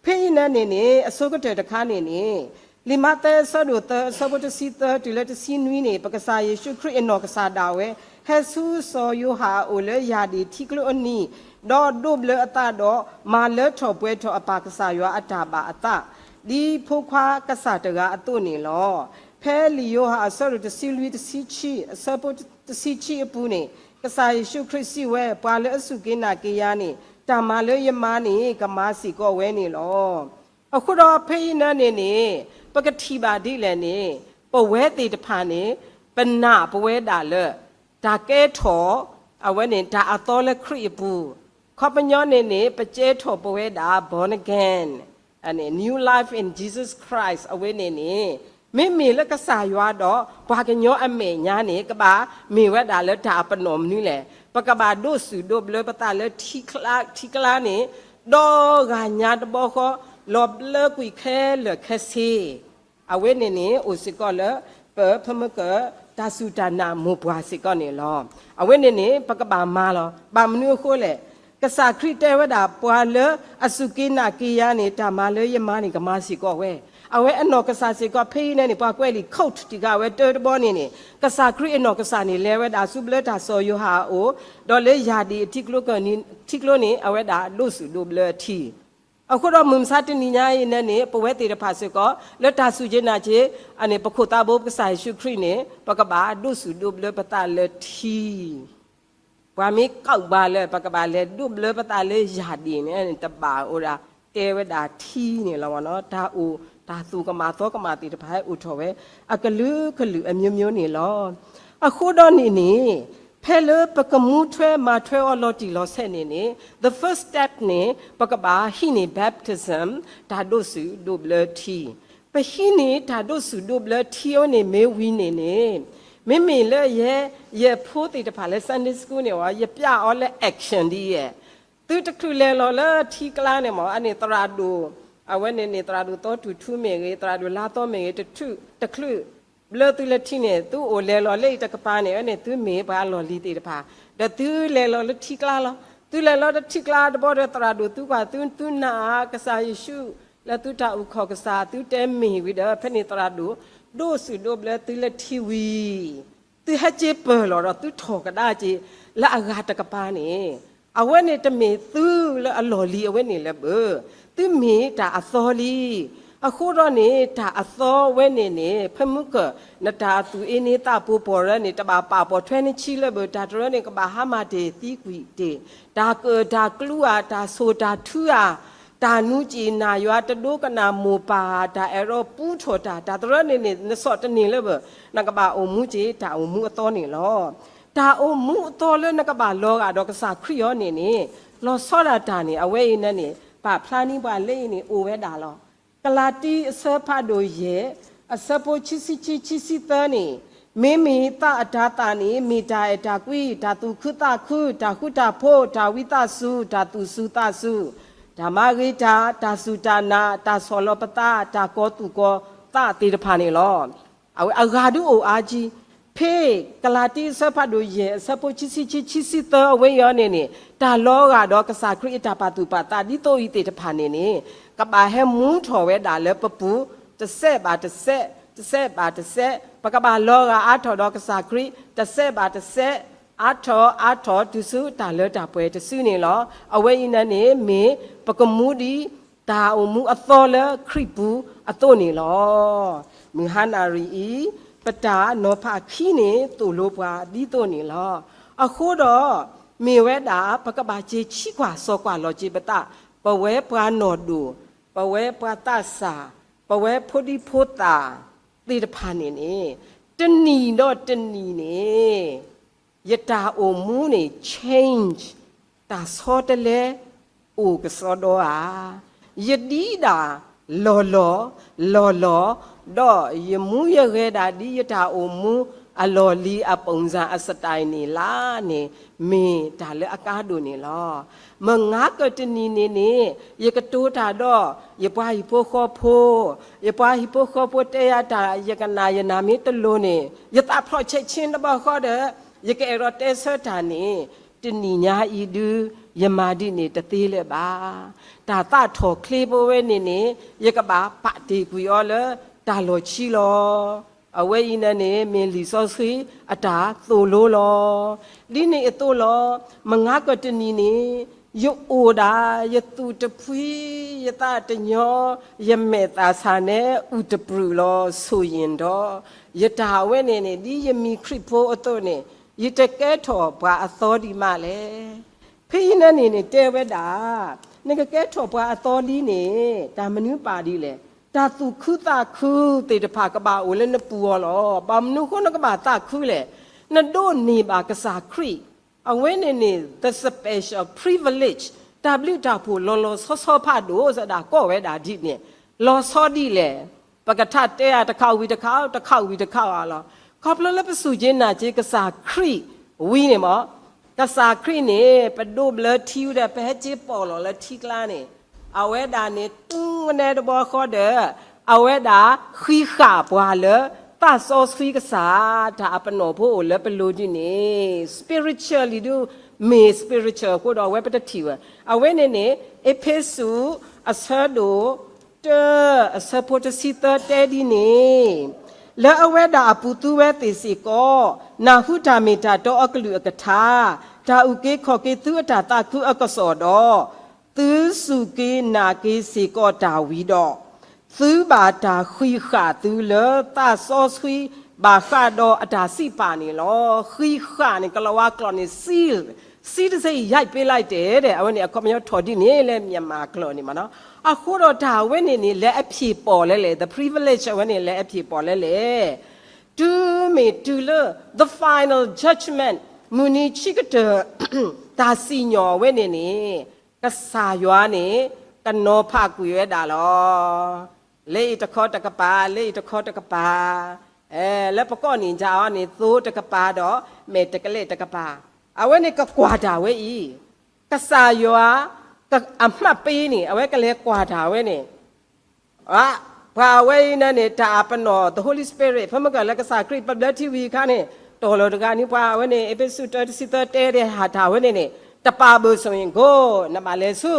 ဖဲအံၤန့ၣ်န့ၣ်န့ၣ် အဆိကတၢၢ်တခါန့ၣ်န့ၣ် လံာ်မးသဲအဆၢဒိၣ်သၢ အဆၢဖိတဆံသၢ တုၤလၢတဆံနွံန့ၣ် ပကစၢ်ယ့ၣ်ၡူးခရံာ်အနီၢ်ကစၢ်ဒၣ်ဝဲ ဟဲဆူစီၤယိၤဟၣ်အအိၣ်လၢယၢ်ဒံၣ်ထံကျိအနံၤ ဒီးဒိးဘျၢအသးဒီး မၤလၢထီၣ်ပှဲၤထီၣ်အပၢ်ကစၢ်ယွၤအတၢ်ဘၣ်အသး ဒ်ဖိခွါကစၢ်တဂၤအသိးန့ၣ်လီၤ. ဖဲလံာ်ယိၤဟၣ်အဆၢဒိၣ်တဆံလွံၢ် တဆံဆံ အဆၢဖိတဆံဆံအပူၤန့ၣ် ကစၢ်ယ့ၣ်ၡူးခရံာ်စံးဝဲ ပှၤလၢအစူၢ်က့ၤနာ်က့ၤယၤန့ၣ် တၢ်မၤလၢယမၤန့ၣ် ကမၤစ့ၢ်ကီးဝဲန့ၣ်လီၤ. အဃိဒီးဖဲအံၤန့ၣ်န့ၣ်န့ၣ် ပကထံၣ်ဘၣ်ဒ်လဲၣ်န့ၣ် ပဝဲသ့ၣ်တဖၣ်န့ၣ် ပနာ်ပဝဲဒၣ်လၢ တၢ်ကဲထီၣ် အဝဲန့ၣ် တၢ်အသီလၢခရံာ်အပူၤ ခီပညီန့ၣ်န့ၣ် ပကဲထီၣ်ပဝဲဒၣ် born again new life in Jesus Christ အဝဲန့ၣ်န့ၣ် မ့မ့ၢ်လၢကစၢ်ယွၤဒီးပှၤကညီအမဲာ်ညါန့ၣ် ကဘၣ်မ့ၢ်ဝဲဒၣ်လၢတၢ်အပနီၣ်မနုၤလဲၣ်. ပကဘၣ်ဒိးစူၣ်ဒိးဘျၢပသးလၢထံကျါ, ထံကျါန့ၣ် ဒီဂၤညါတဘျီဃီ လီၤဘျၢကွံာ်ခဲလၢာ်ခဲဆ့ အဝဲန့ၣ်န့ၣ် အိၣ်စ့ၢ်ကီးလၢ ပဖမုကၢၢ် တၢ်စူၢ်တၢ်နာ်မိၢ်ပှၢ်စ့ၢ်ကီးန့ၣ်လီၤ. အဝဲန့ၣ်န့ၣ် ပကဘၣ်မၤလီၤ. ဘၣ်မနုၤအဃိလဲၣ်. ကစၢ်ခရံာ်တဲဝဲဒၣ် ပှၤလၢအစူၢ်က့ၤနာ်က့ၤယၤန့ၣ် တၢ်မၤလၢယမၤန့ၣ် ကမၤစ့ၢ်ကီးဝဲ. အဝဲအနီၢ်ကစၢ်စ့ၢ်ကီး ဖဲအံၤန့ၣ်န့ၣ် ပှၤကွဲးလံာ် quote တံၢ်ဃာ်ဝဲတၢတဘီန့ၣ်န့ၣ် ကစၢ်ခရံာ်အနီၢ်ကစၢ်န့ၣ် လဲၤဝဲဒၣ်ဆူဘျၢတၢ်စီၤယိၤဟၣ်အအိၣ်, ဒီးလၢယၢ်ဒံၣ်အထံကျိကၢၢ်နံၤထံကျိန့ၣ် အဝဲဒၣ်ဒိးစူၣ်ဒိးဘျၢအထံ အဃိဒီးမုၢ်မဆါတနံၤညါအံၤန့ၣ်န့ၣ် ပဝဲသ့ၣ်တဖၣ်စ့ၢ်ကီး လၢတၢ်စူၢ်က့ၤနာ်က့ၤ အန့ၣ် ပခိၣ်သးဘိကစၢ်ယ့ၣ်ၡူးခရံာ်န့ၣ် ပကဘၣ်ဒိးစူၣ်ဒိးဘျၢပသးလၢထံ ပှၤမ့ၢ်ကိးဘၣ်လၢ ပကဘၣ်လဲၤဒိးဘျၢပသးလၢယၢ်ဒံၣ်န့ၣ် တဘၣ်အိၣ်ဒၣ် တဲဝဲဒၣ်ထံန့ၣ်လီၤ. တၢ်အိၣ် တၢ်သူၣ်ကမၣ်သီကမၣ်သ့ၣ်တဖၣ်ဟဲအိၣ်ထီၣ်ဝဲ အကလုာ်ကလုာ်အမျိုးမျိုးန့ၣ်လီၤ. အဃိဒီးန့ၣ်န့ၣ် ဖဲလၢပကမူထွဲမၤထွဲအီၤလီၤတံၢ်လီၤဆဲးန့ၣ်န့ၣ် the first step န့ၣ် ပကဘၣ်ဟံးန့ၢ် baptism တၢ်ဒိးစူၣ်ဒိးဘျၢထံ ပဟံးန့ၢ်တၢ်ဒိးစူၣ်ဒိးဘျၢထံအီၤန့ၣ်မ့ၢ်ဝံၤန့ၣ်န့ၣ် မ့မ့ၢ်လၢယဲ ယဖိသ့ၣ်တဖၣ်လၢ Sunday School န့ၣ် ယပျးအီၤလၢ action ဒ်အံၤ, သုတချုးလဲၤလီၤလၢထံကျါန့ၣ်မ့ၢ် အန့ၣ်သရၣ်ဒိၣ်, အဝဲန့ၣ်န့ၣ် သရၣ်ဒိၣ်သီတူၢ်ထူမ့ၢ်ဂ့ၤ သရၣ်ဒိၣ်လါသီမ့ၢ်ဂ့ၤ တချုး တချုး ဘျၢသုလၢထံန့ၣ် သုအိၣ်လဲၤလီၤလၢအံၤတကပၤန့ၣ် အန့ၣ်သုမ့ၢ်ပှၤအလီၢ်လံၤသ့ၣ်တဖၣ်, ဒီးသုလဲၤလီၤလၢထံကျါလီၤ. သုလဲၤလီၤလၢထံကျါတဘျီဒီး သရၣ်ဒိၣ်သုကွၢ်သု သုနာ်ကစၢ်ယ့ၣ်ၡူး လၢသုတၢ်အုၣ်ခီၣ်ကစၢ် သုတဲမ့ၢ်ဝံၤဒီး ဖဲန့ၣ်သရၣ်ဒိၣ် ဒိးစူၣ်ဒိးဘျၢသုလၢထံဝံၤ သုဟဲက့ၤပၢၢ်လီၤဒီးသုထီၣ်ကဒါက့ၤ လၢအဂၤတကပၤန့ၣ်, အဝဲန့ၣ်တမ့ၢ်သုလၢအလီၢ်လံၤအဝဲန့ၣ်လၢၤဘၣ်, သုမ့ၢ်တၢ်အသီလံ. အဃိဒီးန့ၣ် တၢ်အသီဝဲန့ၣ်န့ၣ် ဖဲမုၢ်ကၢၢ် နတၢ်သူၣ်အ့န့သးပူၤပီၢ်ရၢန့ၣ် တဘၣ်ပာ်ပီၣ်ထွဲနဆံလၢၤဘၣ်, တၢ်တရၢန့ၣ် ကဘၣ်ဟါမၢ်တ့ၢ်သံကွံာ်တ့ၢ်, တၢ်ကၢၣ်တၢ်ကျူဧါ, တၢ်ဆိၣ်တၢ်ထုဧါ, တၢ်နူကံၣ်နၢ်ယွၤ တဒိကနၣ်မိၢ်ပၢ်ဧါ, တၢ်အဲၣ်ဒိးပူထီၣ်တၢ်, တၢ်တရၢန့ၣ်န့ၣ် နဆီၣ်တန့ၢ်လၢၤဘၣ်, နကဘၣ်အိၣ်မူက့ၤ တၢ်အိၣ်မူအသီန့ၣ်လီၤ. တၢ်အိၣ်မူအသီလၢနကဘၣ်လီၤဂာ်ဒီးကစၢ်ခရံာ်အီၤန့ၣ်န့ၣ်, လီၤဆီဒၣ်တၢ်န့ၣ် အဝဲအံၤန့ၣ်န့ၣ် ပာ်ဖျါန့ၢ်ပှၤလၢအံၤန့ၣ် အိၣ်ဝဲဒၣ်လီၤ. ကလၤတံ အဆၢဖးဒိၣ်ယဲၢ် အဆၢဖိခံဆံခံ ခံဆံသၢန့ၣ်, မ့မ့ၢ်သးအတၤသၣ်န့ၣ် မ့ၢ်တၢ်အဲၣ်တၢ်ကွံ, တၢ်သူၣ်ခုသးခု, တၢ်ဃူတၢ်ဖိး, တၢ်ဝံသးစူၤ, တၢ်သူၣ်စူၤသးစူၤ, တၢ်မၤဂ့ၤတၢ်, တၢ်စူၢ်တၢ်နာ်, တၢ်ဆီၣ်လီၤပသး, တၢ်ကီၤသူၣ်ကီၤသးသ့ၣ်တဖၣ်န့ၣ်လီၤ. အဝဲအဂၤဒုးအိၣ်အါကံ, ဖဲကလၤတံ အဆၢဖးဒိၣ်ယဲၢ် အဆၢဖိခံဆံခံ ခံဆံသၢ အဝဲအံၤအီၤန့ၣ်န့ၣ် တၢ်လီၤဂာ်ဒီးကစၢ်ခရံာ်အတၢ်ပာ်သူၣ်ပာ်သးဒ်သိးအံၤသ့ၣ်တဖၣ်န့ၣ်န့ၣ်, ကဘၣ်ဟဲမူထီၣ်ဝဲဒၣ်လၢပပူၤ တစဲးဘၣ်တစဲး, တစဲးဘၣ်တစဲး, ပကဘၣ်လီၤဂာ်အါထီၣ်ဒီးကစၢ်ခရံာ် တစဲးဘၣ်တစဲး, အါထီၣ်အါထီၣ် တုၤဆူတၢ်လၢတၢ်ပှဲၤတစုန့ၣ်လီၤ. အဝဲအံၤန့ၣ်န့ၣ် မ့ၢ်ပကမူဒံး တၢ်အိၣ်မူအသီလၢခရံာ်ပူၤအသိးန့ၣ်လီၤ. မုၢ်ဟါနၣ်ရံၣ်အံၤ ပတၢ်နီၤဖးခံန့ၣ် သိၣ်လိပှၤဒ်သိးန့ၣ်လီၤ. အဃိဒီး မ့ၢ်ဝဲဒၣ် ပကဘၣ်စ့ၤဆံကွၢ်စီၤကွၢ်လီၤက့ၤပသး, ပဝဲပှၤနီၢ်ဒိၣ်, ပဝဲပှၤသးစၢ်, ပဝဲဖိဒံဖိသၣ်သ့ၣ်တဖၣ်န့ၣ်န့ၣ်, တနံၤဒီးတနံၤန့ၣ် ယတၢ်အိၣ်မူန့ၣ် change တၢ်ဆီတလဲအိၣ်ကစီဒီဧါ. ယဒံးဒၣ်လီၢ်လီၢ်, လီၢ်လီၢ်, ဒီးယမူယဂဲၤဒၣ်ဒ်ယတၢ်အိၣ်မူအလီၢ်လံၤအ ပုံစံ အ style န့ၣ်လီၤန့ၣ်, မ့ၢ်တၢ်လၢအကါဒိၣ်န့ၣ်လီၤ. မုၢ်ဂၤကတနံၤန့ၣ်န့ၣ် ယကတိၤတၢ်ဒီး ယပှၤဟံၣ်ဖိဃီဖိ, ယပှၤဟံၣ်ဖိဃီဖိတဲယၤတၢ် ယကနၣ်ယနၢ်မ့ၢ်တလိၤန့ၣ် ယသးဖျိးဆဲးဆ့တဘျီဃီဒီး ယကအဲၣ်ဒိးတဲဆၢတၢ်န့ၣ် တနံၤညါအံၤဒုး ယမၤဒ်န့ၣ်တသ့လၢၤဘၣ်. တၢ်သးထီၣ်ချ့ဖိဝဲန့ၣ်န့ၣ် ယကဘၣ်ပာ်တ့ၢ်ကွံာ်အီၤလၢတၢ်လီၢ်ခံလီၤ. အဝဲအံၤန့ၣ်န့ၣ် မ့ၢ်လံာ်စီဆှံအတၢ်သိၣ်လိလီၤ. ဒ်န့ၣ်အသိးလီၤ. မုၢ်ဂၤကတနံၤန့ၣ် ယအိၣ်ဒၣ် ယသူၣ်တဖှံ, ယသးတညီ, ယမဲာ်သၣ်ဆၣ်နဲအုၣ်တပျုာ်လီၤ ဆိၣ်ယံၤဒီး ယတၢ်ဝဲန့ၣ်န့ၣ် ဒ်ယမ့ၢ်ခရံာ်ဖိအသိးန့ၣ် ယတကဲထီၣ်ပှၤအသီဒံးမးလဲၣ်. ဖဲအံၤန့ၣ်န့ၣ် တဲဝဲဒၣ် နကကဲထီၣ်ပှၤအသီလံန့ၣ် တၢ်မနုၤပာ်ဒ်လဲၣ်. တၢ်သူၣ်ခုသးခုသ့ၣ်တဖၣ်ကဘၣ်အိၣ်လၢနပူၤအီၤလီၤ. ဘၣ်မနုၤအဃိနကဘၣ်သးခုလဲၣ်. နဒိးန့ၢ်ဘၣ်ကစၢ်ခရံာ် အဝဲန့ၣ်န့ၣ် the special privilege တၢ်ဘျုးတၢ်ဖှိၣ်လီၤလီၤဆီဆီဖးဒိၣ် စဒၣ်ကိးဝဲဒၣ်ဒ်န့ၣ်, လီၤဆီဒ်လဲၣ်, ပကထးတဲအတခးဝံၤတခး တခးဝံၤတခးအလီၤ. ခီဖျိလၢပစူၢ်က့ၤနာ်က့ၤ ကစၢ်ခရံာ်ဝံၤန့ၣ်မး, ကစၢ်ခရံာ်န့ၣ် ပဒိးဘျၢထံဝံၤဒီး ပဟဲက့ၤပိာ်လီၤလၢထံကျါန့ၣ်, အဝဲဒၣ်န့ၣ် တူၢ်ကနဲတဘျီဃီဒီး အဝဲဒၣ်ဃံးဃာ်ပှၤလၢ သးစီဆှံကစၢ် တၢ်အပနီၣ်ဖိအိၣ်လၢပလိၤဒ်န့ၣ် spiritually ဒုး မ့ၢ် spiritual အဃိဒီး အဝဲပတထံၣ်ဝဲ. အဝဲန့ၣ်န့ၣ် အ့းဖ့းစူး အဆၢဒိၣ်တၢ အဆၢဖိတဆံသၢတဲဒ်န့ၣ်, လၢအဝဲဒၣ်အပူၤသုဝဲသ့ၣ်စ့ၢ်ကီး နၢ်ဟူတၢ်မ့ၢ်တၢ်တီအကလုၢ်အကထါ, တၢ်အုၣ်က့ၤခီၣ်က့ၤသုအတၢ်သးခုအကစီၣ်ဒီး သုစူၢ်က့ၤနာ်က့ၤစ့ၢ်ကီးတၢ်ဝံၤဒီး သုဘၣ်တၢ်ဃံးဃာ်သုလၢသးစီဆှံ ဘၣ်ဃးဒီးအတၢ်စံးပာ်န့ၣ်လီၤ. ဃံးဃာ်န့ၣ် ကလၤဝါကျိာ်န့ၣ် seal, seal တစ့ယဲၢ်ပ့လၢတဲဒဲး အဝဲန့ၣ်အခီပညီထီၣ်ဒ်န့ၣ်လၢ မြန်မာကျိာ်န့ၣ်မးနီၤ. အဃိဒီးတၢ်ဝဲန့ၣ်န့ၣ် လဲၤအဖျၢၣ်ပိာ်လဲလဲၣ်, the privilege အဝဲန့ၣ် လဲၤအဖျၢၣ်ပိာ်လဲလဲၣ်. တုၤမ့ၢ်တုၤလၢ the final judgment မုၢ်နံၤခံကတၢၢ် တၢ်စံၣ်ညီၣ်အဝဲန့ၣ်န့ၣ် ကစၢ်ယွၤန့ၣ် ကနီၤဖးကွံာ်ဝဲဒၣ်လီၤ. လၢအံၤတခီတကပၤ, လၢအံၤတခီတကပၤ, လၢပကိးန့ၣ် ယၤအီၤန့ၣ် သိတကပၤဒီး မဲာ်တကလဲာ်တကပၤ, အဝဲန့ၣ်ကကွၢ်တၢ်ဝဲအံၤ, ကစၢ်ယွၤ အမှတ်ပေးန့ၣ် အဝဲကလဲၤကွၢ်တၢ်ဝဲန့ၣ် ပှၤအဝဲအံၤန့ၣ်န့ၣ် တၢ်အပနီၣ် the Holy Spirit ဖဲမ့ၢ်ကလၢကစၢ်ခရံာ် ပဘျၢထံဝံၤအခါန့ၣ် တီၢ်လီၤတဂၤန့ၣ် ပှၤအဝဲန့ၣ် အ့းဖ့းစူးတၢတဆံသၢတဲဒဲးဟးထီၣ်ဝဲန့ၣ်န့ၣ် တပာ်ဘၣ်ဆိၣ်အ့ၣ်ကိၣ် နဘၣ်လဲၤဆူ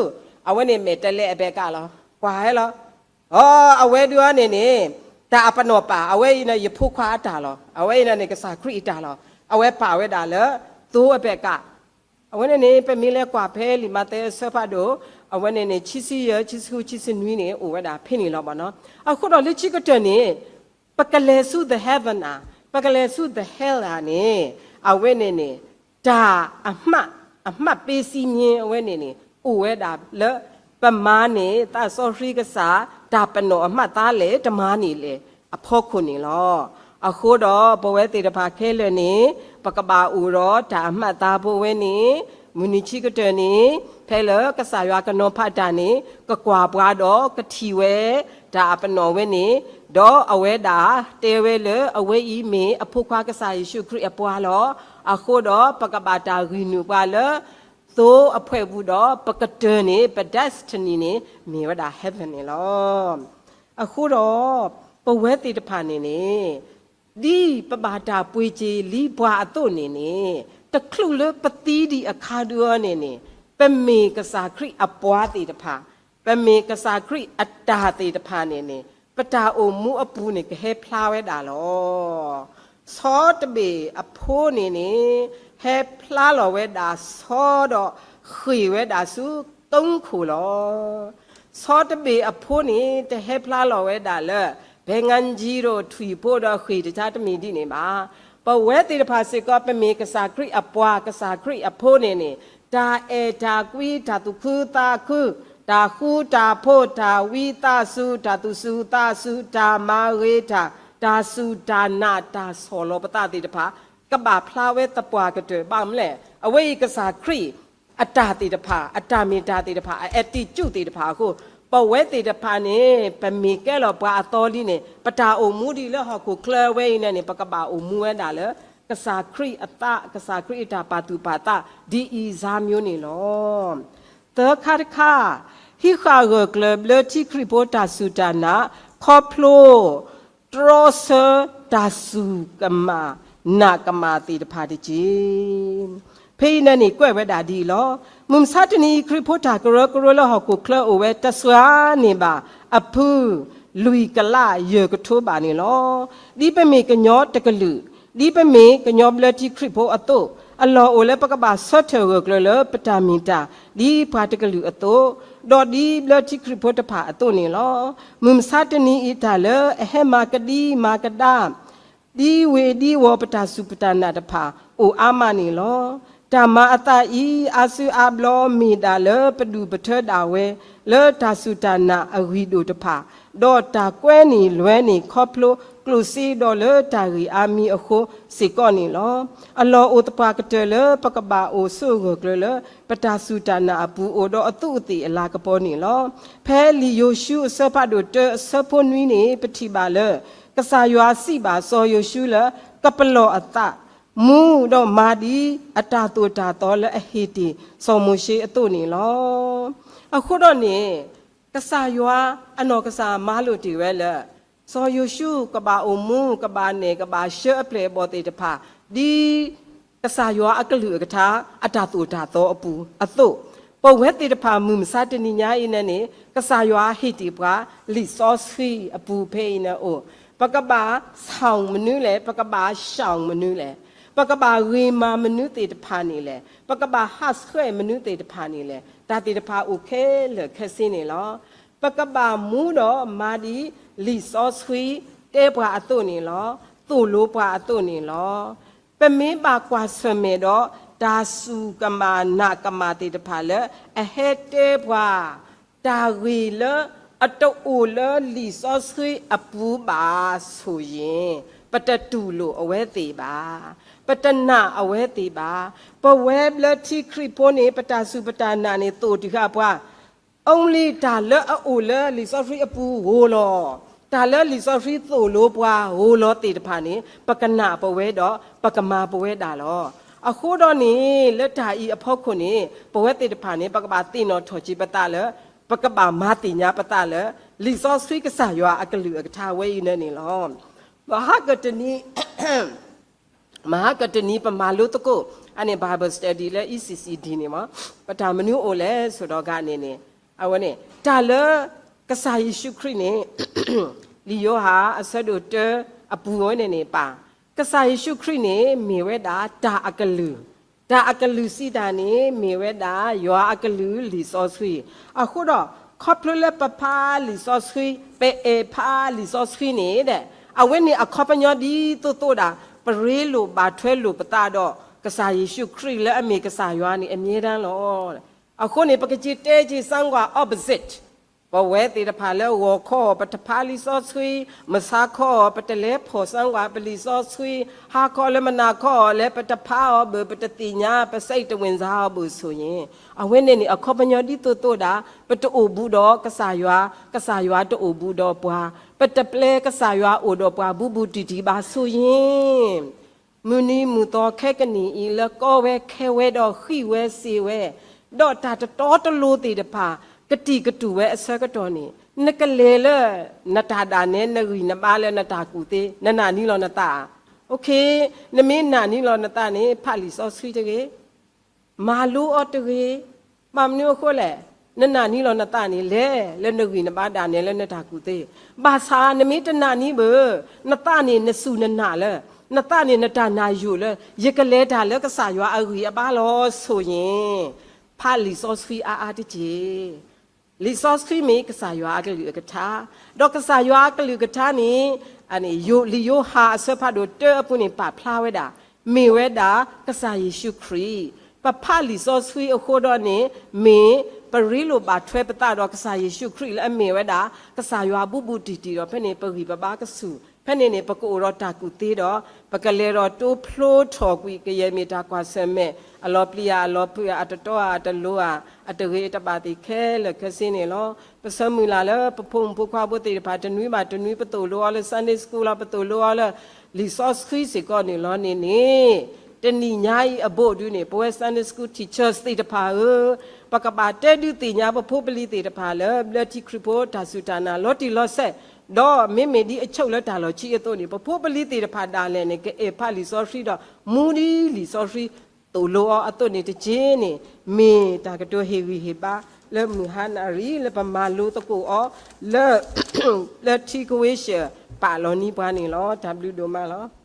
အဝဲန့ၣ်မဲာ်တဲးလဲးအဘဲကးလီၤ. ကွၢ်ဟဲလီၤ. အီ အဝဲဒုးအီၤန့ၣ်န့ၣ် တၢ်အပနီၣ်ပာ် အဝဲအံၤန့ၣ် ယဖိခွါအတၢ်လီၤ. အဝဲအံၤန့ၣ်န့ၣ် ကစၢ်ခရံာ်အတၢ်လီၤ. အဝဲပာ်ဝဲဒၣ်လၢ သိအဘဲကး အဝဲန့ၣ်န့ၣ် ပမ့ၢ်လဲၤကွၢ်ဖဲလံာ်မးသဲအဆၢဖးဒိၣ် အဝဲန့ၣ်န့ၣ် ခံဆံယဲၢ် ခံဆံဃု ခံဆံနွံန့ၣ် အိၣ်ဝဲဒၣ်ဖဲန့ၣ်လီၤဘၣ်နီၤ. အဃိဒီးလၢခံကတၢၢ်န့ၣ် ပကလဲၤဆူ the heaven ဧါ, ပကလဲၤဆူ the hell ဧါန့ၣ် အဝဲန့ၣ်န့ၣ် တၢ်အမှတ် အမှတ်ပေးစည်းမျဉ်း အဝဲန့ၣ်န့ၣ် အိၣ်ဝဲဒၣ်လၢ ပမၤန့ၢ်သးစီဆှံကစၢ် တၢ်ပနီၣ်အမှတ်သားလဲၣ် တမၤန့ၢ်လဲၣ် အဖီခိၣ်န့ၣ်လီၤ. အဃိဒီးပဝဲသ့ၣ်တဖၣ်ခဲလၢာ်န့ၣ် ပကဘၣ်အိၣ်ဒီးတၢ်အမှတ်သားဖိဝဲန့ၣ် မုၢ်နံၤခံကတၢၢ်န့ၣ် ဖဲလၢကစၢ်ယွၤကနီၤဖးတၢ်န့ၣ် ကကွၢ်ပှၤဒီးကထံၣ်ဝဲ တၢ်အပနီၣ်ဝဲန့ၣ် ဒီးအဝဲဒၣ်တဲဝဲလၢ အဝဲအံၤမ့ၢ်အဖိခွါကစၢ်ယ့ၣ်ၡူးခရံာ်အပှၤလီၤ. အဃိဒီးပကဘၣ်တၢ်ဂံၢ်နုာ်ပှၤလၢ သိအဖှဲၣ်ပူၤဒီး ပကတၢၢ်န့ၣ် ပ destiny န့ၣ် မ့ၢ်ဝဲဒၣ် heaven န့ၣ်လီၤ. အဃိဒီး ပဝဲသ့ၣ်တဖၣ်န့ၣ်န့ၣ် ဒ်ပဘၣ်တၢ်ပှ့ၤက့ၤလံပှၤအသိးန့ၣ်န့ၣ် တချုးလၢပသံဒံးအခါဒုးအီၤန့ၣ်န့ၣ် ပမ့ၢ်ကစၢ်ခရံာ်အပှၤသ့ၣ်တဖၣ်, ပမ့ၢ်ကစၢ်ခရံာ်အတၢ်သ့ၣ်တဖၣ်န့ၣ်န့ၣ် ပတၢ်အိၣ်မူအပူၤန့ၣ် ကဟဲဖျါဝဲဒၣ်လီၤ. ဆီတဘ့ၣ်အဖိန့ၣ်န့ၣ် ဟဲဖျါလီၤဝဲဒၣ်ဆီဒီး ဃ့ၢ်ဝဲဒၣ်ဆူ တုံးခိၣ်လီၤ. ဆီတဘ့ၣ်အဖိန့ၣ် တဟဲဖျါလီၤဝဲဒၣ်လၢ ဘဲငါယံၤဒီးထွံၣ်ဖိဒီးဃ့ၢ်တခါတမံၤဒ်န့ၣ်ဘၣ်. ပဝဲသ့ၣ်တဖၣ်စ့ၢ်ကီး ပမ့ၢ်ကစၢ်ခရံာ်အပှၤ ကစၢ်ခရံာ်အဖိန့ၣ်န့ၣ် တၢ်အဲၣ်တၢ်ကွံ တၢ်သူၣ်ခုသးခု တၢ်ဃူတၢ်ဖိး တၢ်ဝံသးစူၤ တၢ်သူၣ်စူၤသးစူၤ တၢ်မၤဂ့ၤတၢ် တၢ်စူၢ်တၢ်နာ် တၢ်ဆီၣ်လီၤပသးသ့ၣ်တဖၣ် ကဘၣ်ဖျါဝဲသပှၢ်ကတၢၢ် ဘၣ်မနုၤလဲၣ် အဝဲအံၤကစၢ်ခရံာ် အတၢ်သ့ၣ်တဖၣ် အတၢ်မ့ၢ်တၢ်သ့ၣ်တဖၣ် အ attitude သ့ၣ်တဖၣ်အဃိ ပဝဲသ့ၣ်တဖၣ်န့ၣ် ပမ့ၢ်ကဲလီၤပှၤအသီလံန့ၣ် ပတၢ်အိၣ်မူဒ်လၢဟီၣ်ခိၣ်ချၢဝဲအံၤန့ၣ်န့ၣ် ပကဘၣ်အိၣ်မူဝဲဒၣ်လၢ ကစၢ်ခရံာ်အသး ကစၢ်ခရံာ်အတၢ်ပာ်သူၣ်ပာ်သး ဒ်အံၤစါမျိုးန့ၣ်လီၤ. သၢခါတခါ ဟံးဃာ်ဂၢၢ်ကျၢၤဘျၢထံခရံာ်ဖိတၢ်စူၢ်တၢ်နာ် ခီဖျိ တြီဆၢတၢ်စူၢ်ကမၣ်နာ်ကမၣ်သ့ၣ်တဖၣ်တက့ၢ်. ဖဲအံၤန့ၣ်န့ၣ် ကွဲးဝဲဒၣ်ဒ်အံၤလီၤ. မုၢ်မဆါတနံၤအံၤ ခရံာ်ဖိတၢ်ကရၢကရိလၢဟီၣ်ခိၣ်ချၢအိၣ်ဝဲတစှၤန့ၢ်ဘၣ် အဖုလွံၢ်ကလးယဲၢ်ကထိဘးန့ၣ်လီၤ. ဒ်ပမ့ၢ်ကညီတကလုာ်, ဒ်ပမ့ၢ်ကညီဘျၢထံခရံာ်ဖိအသိး, အလီၢ်အိၣ်လၢပကဘၣ်ဆၢထၢၣ်ဂၢၢ်ကျၢၤလၢပတၢ်မ့ၢ်တၢ် ဒ်ပှၤတကလုာ်အသိး, ဒီးဒ်ဘျၢထံခရံာ်ဖိတဖၣ်အသိးန့ၣ်လီၤ. မုၢ်မဆါတနံၤအံၤတၢ်လၢအဟဲမၤကဒံမၤကဒါ ဒ်ဝ့ၢ်ဒ်ဝီၤပတၢ်စူၢ်ပတၢ်နာ်တဖၣ် အိၣ်အါမးန့ၣ်လီၤ. တၢ်မၤအသးအံၤ အါစုအါဘျီမ့ၢ်ဒၣ်လၢပဒုၣ်ပထၢဒၣ်ဝဲ လၢတၢ်စူၢ်တၢ်နာ်အဂံၢ်ဒိၣ်တဖၣ်, ဒီးတၢ်ကွဲန့ၢ်လွဲန့ၢ်ခီဖျိ ကျိၣ်စ့ဒီးလၢတၢ်ဂ့ၢ်အါမံၤအဃိစ့ၢ်ကီးန့ၣ်လီၤ. အလီၢ်အိၣ်သပှၢ်ကတၢၢ်လၢပကဘၣ်အိၣ်ဆိးဂၢၢ်ကျၢၤလၢ ပတၢ်စူၢ်တၢ်နာ်အပူၤအိၣ်ဒီးအသူးအသ့ၣ်အလၤကပီၤန့ၣ်လီၤ. ဖဲလံာ်ယိၤၡူအဆၢဖးဒိၣ်တၢအဆၢဖိနွံန့ၣ် ပထံၣ်ဘၣ်လၢ ကစၢ်ယွၤစံးဘၣ်စီၤယိၤၡူလၢ ကပလီၢ်အသး မူဒီးမၤဒ်အတၢ်သိၣ်တၢ်သီလၢအဟ့ၣ်တ့ၢ်စီၤမိၤၡ့အသိးန့ၣ်လီၤ. အဃိဒီးန့ၣ် ကစၢ်ယွၤအနီၢ်ကစၢ်မၤလိာ်တ့ၢ်ဝဲလၢ စီၤယိၤၡူကဘၣ်အိၣ်မူ ကဘၣ်နဲၣ် ကဘၣ်ဆှၢအပျဲၢ်အဘီၣ်သ့ၣ်တဖၣ် ဒ်ကစၢ်ယွၤအကလုၢ်အကထါ အတၢ်သိၣ်တၢ်သီအပူၤအသိး, ပဝဲသ့ၣ်တဖၣ်မုၢ်မဆါတနံၤညါအံၤန့ၣ်န့ၣ် ကစၢ်ယွၤဟ့ၣ်တ့ၢ်ပှၤ လံာ်စီဆှံအပူၤဖဲအံၤန့ၣ်အိၣ်, ပကဘၣ် ဆောင် မနုၤလဲၣ်, ပကဘၣ် ရှောင် မနုၤလဲၣ်, ပကဘၣ်ဂ့ၤမၤမနုၤသ့ၣ်တဖၣ်န့ၣ်လဲၣ်, ပကဘၣ်ဟးဆှဲးမနုၤသ့ၣ်တဖၣ်န့ၣ်လဲၣ်, တၢ်သ့ၣ်တဖၣ်အိၣ်ခဲလၢာ်ခဲဆ့န့ၣ်လီၤ. ပကဘၣ်မူဒီးမၤဒ်လံာ်စီဆှံတဲပှၤအသိးန့ၣ်လီၤ. သိၣ်လိပှၤအသိးန့ၣ်လီၤ. ပမ့ၢ်ဘၣ်ကွၢ်ဆၢၣ်မဲာ်ဒီး တၢ်စူၢ်ကမၣ်နာ်ကမၣ်သ့ၣ်တဖၣ်လၢ အဟဲတဲပှၤ တၢ်ဂ့ၢ်လၢအတအိၣ်လၢလံာ်စီဆှံအပူၤဘၣ်ဆိၣ်ယ့ၤ, ပတတူၢ်လိာ်အဝဲသ့ၣ်ဘၣ်, ပတနာ်အဝဲသ့ၣ်ဘၣ်. ပဝဲဘျၢထံခရံာ်ဖိန့ၣ် ပတၢ်စူၢ်ပတၢ်နာ်န့ၣ် သိၣ်တုၤဃာ်ပှၤ only တၢ်လၢအအိၣ်လၢလံာ်စီဆှံအပူၤဧိၤလီၤ. တၢ်လၢလံာ်စီဆှံသိၣ်လိပှၤဧိၤလီၤသ့ၣ်တဖၣ်န့ၣ် ပကနာ်ပဝဲဒီး ပကမၤပဝဲဒၣ်လီၤ. အဃိဒီးန့ၣ် လၢတၢ်အံၤအဖီခိၣ်န့ၣ် ပဝဲသ့ၣ်တဖၣ်န့ၣ် ပကဘၣ်သ့ၣ်နီၣ်ထီၣ်က့ၤပသးလၢ ပကဘၣ်မၤသ့ၣ်ညါပသးလၢ လံာ်စီဆှံကစၢ်ယွၤအကလုၢ်အကထါဝဲအံၤန့ၣ်န့ၣ်လီၤ. မဟါကတနံၤ မဟါကတနံၤ ပမၤလိသကိး အန့ၣ် Bible study လၢ E C C D န့ၣ်မး, ပတၢ်မနုၤအိၣ်လဲၣ်ဆိဒီးဂၤန့ၣ်န့ၣ်, အဝဲန့ၣ် တၢ်လၢကစၢ်ယ့ၣ်ၡူးခရံာ်န့ၣ် လံာ်ယိၤဟၣ်အဆၢဒိၣ်တၢအပူၤဝဲန့ၣ်န့ၣ် ပၢ်, ကစၢ်ယ့ၣ်ၡူးခရံာ်န့ၣ် မ့ၢ်ဝဲဒၣ်တၢ်အကလုၢ်, တၢ်အကလုၢ်စံးတၢ်န့ၣ် မ့ၢ်ဝဲဒၣ်ယွၤအကလုၢ်လံာ်စီဆှံ, အဃိဒီး ခီဖျိလၢပဖးလံာ်စီဆှံ, ပအဲၣ်ဖးလံာ်စီဆှံန့ၣ်ဒီး အဝဲန့ၣ်အခီပညီဒ်သိးသိးဒၣ် ပရ့လိာ်ဘၣ်ထွဲလိာ်ပသးဒီး ကစၢ်ယ့ၣ်ၡူးခရံာ်လၢအမ့ၢ်ကစၢ်ယွၤန့ၣ် အမြဲတမ်းလီၤ. အဃိန့ၣ် ပကက့ၤတဲက့ၤ စၣ်ကွၢ် opposite, ပဝဲသ့ၣ်တဖၣ်လၢဂီၤခီ ပတဖးလံာ်စီဆှံ, မုၢ်ဆါခီ ပတလဲၤဖီၣ် စၣ်ကွၢ် ပလံာ်စီဆှံ, ဟါခီလၢမုၢ်နၤခီ လၢပတဖးအီၤဘၣ်, ပတသ့ၣ်ညါ ပစိတ်တဝင်စားအီၤဘၣ်ဆိၣ်ယ့ၤ, အဝဲန့ၣ်န့ၣ် အခီပညီဒ်သိးသိးဒၣ် ပတအိၣ်ဘူးဒီးကစၢ်ယွၤ, ကစၢ်ယွၤတအိၣ်ဘူးဒီးပှၤ, ပတပျဲကစၢ်ယွၤအိၣ်ဒီးပှၤဘူးဘူးတံၢ်တံၢ်ဘၣ်ဆိၣ်ယ့ၤ မုၢ်နံၤမုၢ်သီခဲကနံၣ်အံၤ လၢကီဝဲခဲဝဲဒီးဃံးဝဲစ့ၤဝဲ, ဒီးတၢ်တတီတလိၤသ့ၣ်တဖၣ် ကတံာ်ကတူာ်ဝဲအဆၢကတီၢ်န့ၣ် နကလဲၤလၢ နတၢ်ဒၣ်နဲ နဂံၢ်နဘါလၢနတၢ်ကူၣ်သ့ နနာ်န့ၢ်လီၤနသးဧါ. နမ့ၢ်နာ်န့ၢ်လီၤနသးန့ၣ် ဖးလံာ်စီဆှံတဂ့ၤ မၤလိအီၤတဂ့ၤ. ဘၣ်မနုၤအဃိလဲၣ်, နနာ်န့ၢ်လီၤနသးန့ၣ် လဲၤလၢနဂံၢ်နဘါဒၣ်နဲလၢနတၢ်ကူၣ်သ့, ဘၣ်ဆၣ်နမ့ၢ်တနာ်န့ၢ်ဘၣ်, နသးန့ၣ်နစူၢ်နနာ်လၢ, နသးန့ၣ်နတၢ်နာ်ယိာ်လၢ ယကလဲၤတၢ်လၢကစၢ်ယွၤအဂံၢ်အဘါလီၤဆိၣ်ယ့ၤ, ဖးလံာ်စီဆှံအါအါတက့ၢ်. လံာ်စီဆှံမ့ၢ်ကစၢ်ယွၤအကလုၢ်အကထါ, ဒီးကစၢ်ယွၤအကလုၢ်ကထါန့ၣ် လံာ်ယိၤဟၣ်အဆၢဖးဒိၣ်တၢအပူၤန့ၣ် ပာ်ဖျါဝဲဒၣ် မ့ၢ်ဝဲဒၣ်ကစၢ်ယ့ၣ်ၡူးခရံာ်, ပဖးလံာ်စီဆှံအဃိဒီးန့ၣ် မ့ၢ်ပရ့လိာ်ဘၣ်ထွဲပသးဒီးကစၢ်ယ့ၣ်ၡူးခရံာ်လၢအမ့ၢ်ဝဲဒၣ် ကစၢ်ယွၤဘူးဘူးတံၢ်တံၢ်ဒီး ဖဲန့ၣ်ပဂံၢ်ပဘါကဆူၣ်, ဖဲန့ၣ်န့ၣ် ပကအိၣ်ဒီးတၢ်ကူၣ်သ့ဒီး ပကလဲၤဒီးတိဖျိထီၣ်ကွံာ် ကယဲၢ်မ့ၢ်တၢ်ကွၢ်ဆၢၣ်မဲာ် အလီၤပျံၤဧါ အလီၤဖုးဧါ အတတီဧါ အတလိၤဧါ အတဂ့ၤအတဘၣ်သ့ၣ်ခဲလၢာ်ခဲဆ့န့ၣ်လီၤ. ပဆၢမုၢ်လၢ်လၢပဖိမုၣ်ဖိခွါဖိသ့ၣ်တဖၣ် တနွံဘၣ်တနွံ ပသိၣ်လိအီၤလၢ Sunday School လီၤ, ပသိၣ်လိအီၤလၢ လံာ်စီဆှံစ့ၢ်ကီးန့ၣ်လီၤန့ၣ်န့ၣ်, တနံၤညါအံၤအဘိၣ်ဒုန့ၣ် ပဝဲ Sunday School teachers သ့ၣ်တဖၣ်ဧၢ, ပကဘၣ်တဲဒုးသ့ၣ်ညါပဖိပလံၤသ့ၣ်တဖၣ်လၢ ဘျၢထံခရံာ်ဖိတၢ်စူၢ်တၢ်နာ်လီၤတံၢ်လီၤဆဲး, ဒီးမ့မ့ၢ်ဒ်အဆိးလၢတၢ်လီၢ်ခံအသိးန့ၣ် ပဖိပလံၤသ့ၣ်တဖၣ်ဒၣ်လဲာ်န့ၣ် ကအဲၣ်ဖးလံာ်စီဆှံဒီး မူဒ်လံာ်စီဆှံ သိၣ်လိအီၤအသိးန့ၣ်တက့ၢ်န့ၣ်, မ့ၢ်တၢ်ကတိၤဟ့ၣ်ဂံၢ်ဟ့ၣ်ဘါလၢမုၢ်ဟါနၣ်ရံၣ်လၢပမၤလိသကိးအီၤလၢ လၢထံကဝ့ၢ်ဆှၢပာ်လီၤန့ၢ်ပှၤန့ၣ်လီၤ. တၢ်ဘျုးဒိၣ်မးလီၤ.